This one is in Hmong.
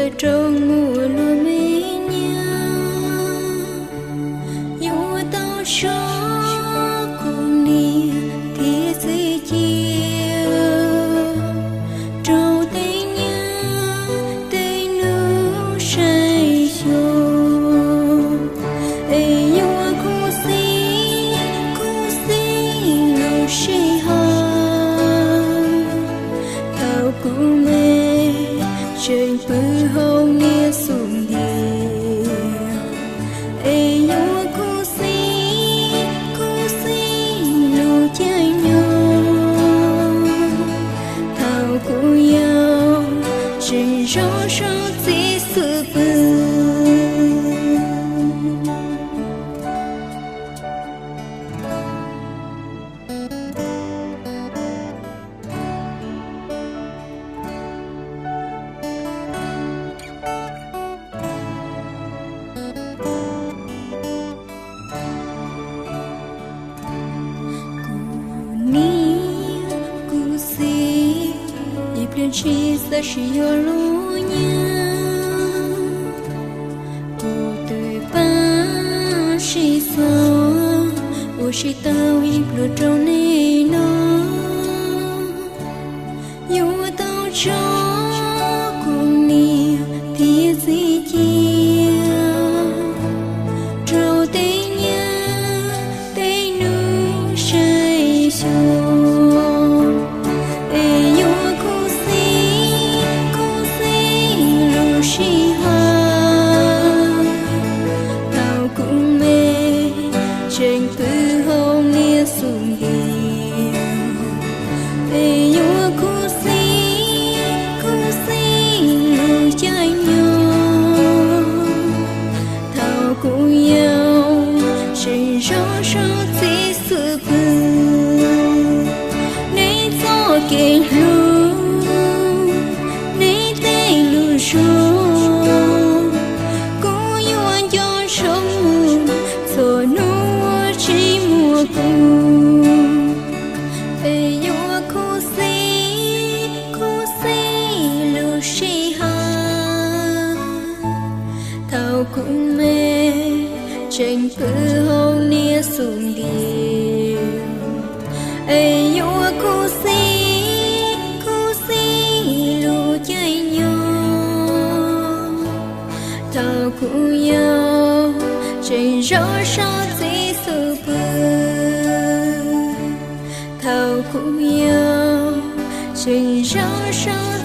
rau muaj lub me nyuam, yuav tau tso kuv niam thiab txiv cia rau tej nyab tej nus saib xyuas, es yuav khuv xim khuv xim lub sij hawm thaum kuv me tseem pw hauv niam xub ntiag, es yuav khuv xim khuv xim lub caij nyoog thaum kuv yau tseem zov saib txiv xub pwg. Kuv niam kuv txiv, ib pliag ntshis xav sib yuav lub nyuam, kuv twb pab sib txog ua tsis tau ib pluag rau nej no, yuav tau tso kuv niam thiab txiv cia rau tej nyab tej nus saib xyuas, es yuav khuv xim khuv xim lub sij hawm thaum kuv me tseem pw hauv niam xub ntiag, es yuav khuv xim khuv xim lub caij nyoog thaum kuv yau tseem zov saib txiv xub pwg. Neb txoj kev hlub, neb tej lus suab, kuv yuav nco zoo mus txhua hnub tsis muaj kuv, es yuav khuv xim khuv xim lub sij hawm thaum kuv me tseem pw hauv niam xub ntiag, es yuav khuv xim khuv xim lub caij nyoog thaum kuv yau tseem zov saib txiv xub pwg, thaum kuv yau tseem zov saib